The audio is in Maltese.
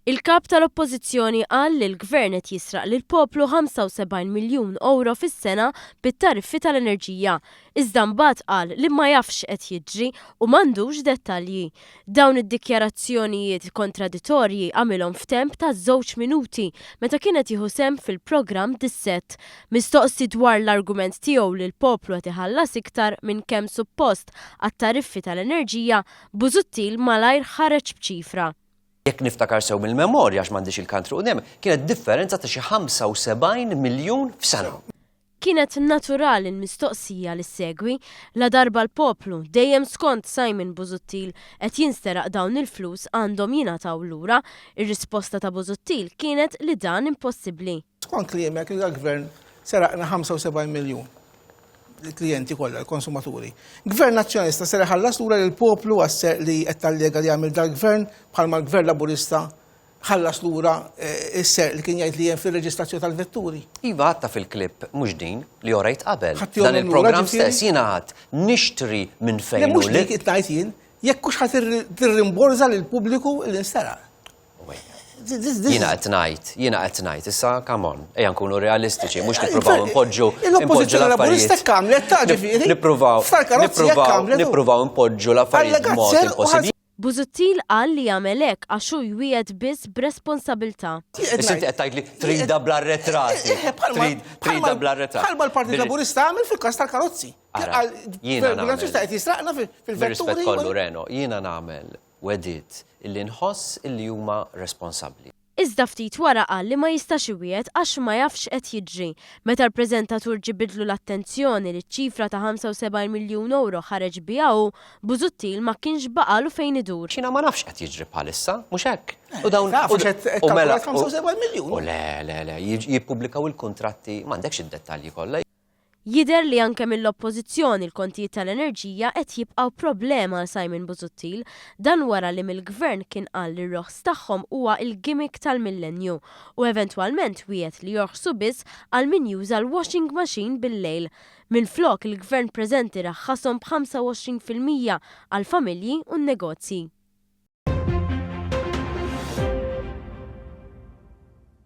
Il-Kap tal-Oppożizzjoni qal li l-Gvern qed jisraq lill-poplu 75 miljun ewro fis-sena bit-tariffi tal-enerġija. Iżda mbagħad qal li ma jafx x'qed jiġri u m'għandux dettalji. Dawn id-dikjarazzjonijiet kontraditorji għamilhom f'temp ta' żewġ minuti meta kien qed jieħu sehem fil-programm Dissett. Mistoqsi dwar l-argument tiegħu li l-poplu qed iħallas iktar minn kemm suppost għat-tariffi tal-enerġija, Busuttil malajr ħareġ b'ċifra. Jekk niftakar sew mill-memorja għax m'għandix il-kantru quddiem, kienet differenza ta' xi 75 miljun f'sena. Kienet naturali l-mistoqsija li ssegwi, ladarba l-poplu, dejjem skont Simon Busuttil, qed jinsteraq dawn il-flus għandhom jingħataw lura? Ir-risposta ta' Busuttil kienet li dan impossibbli. Skont kliemek li dal-gvern seraqna 75 miljun il-klijenti kollha, il-konsumaturi. Gvern Nazzjonalista ser iħallas lura lill-poplu għas-serq li qed tallega li għamel dal-gvern bħalma l-gvern Laburista ħallas lura eh, is-serq li kien jgħid li hemm fir-reġistrazzjoni tal-vetturi. Iva għadta fil-clip mhux din li orejt qabel. Dan il-programm stess jiena għad nixtri minn fejn. Mhux dik qed ngħid jien, jekk hux ħa tirrimborża lill-pubbliku li nsteraq. Jiena qed ngħid, jiena qed ngħid, issa come on, ejja nkunu realistiċi, mhux nippruvaw npoġġu L-oppożizzjoni Laburista għamlet ta' ġifieri. Nippruvaw nippruvaw nippruvaw npoġġu l-affarijiet b'mod impossibbli. Busuttil qal li għamel hekk għax hu jwiegħed biss b'responsabilità. Issa inti qed tgħidli tridha bl-arretrati. Tridha bl-arretrati. Bħalma l-Partit Laburista għamel fil-każ tal-karozzi. Jiena nagħmel. Qed jisraqna fil-vetturi. Bir-rispett kollu Reno, jiena nagħmel wegħdiet illi nħoss illi huma responsabbli. Iżda ftit wara qal li ma jistax iwiegħed għax ma jafx x'qed jiġri. Meta l-preżentatur ġibidlu l-attenzjoni li ċ-ċifra ta' 75 miljun ewro ħareġ biha hu, Busuttil ma kienx baqagħlu fejn idur. Jiena ma nafx x'qed jiġri bħalissa, mhux hekk? U dawn. Taf għax qed mela ikkalkulat 75 miljun. U le, le, le, jippubblikaw il-kuntratti, m'għandekx id-dettalji kollha. Jidher li anke mill-Oppożizzjoni l-kontijiet tal-enerġija qed jibqgħu problema għal Simon Busuttil. Dan wara li mill-Gvern kien qal li r-roħs tagħhom huwa il-gimmick tal-millenju u eventwalment wiegħed li jorħsu biss għal min juża l-washing machine bil-lejl. Minflok il-Gvern preżenti raħħashom b'25% għall-familji u n-negozji.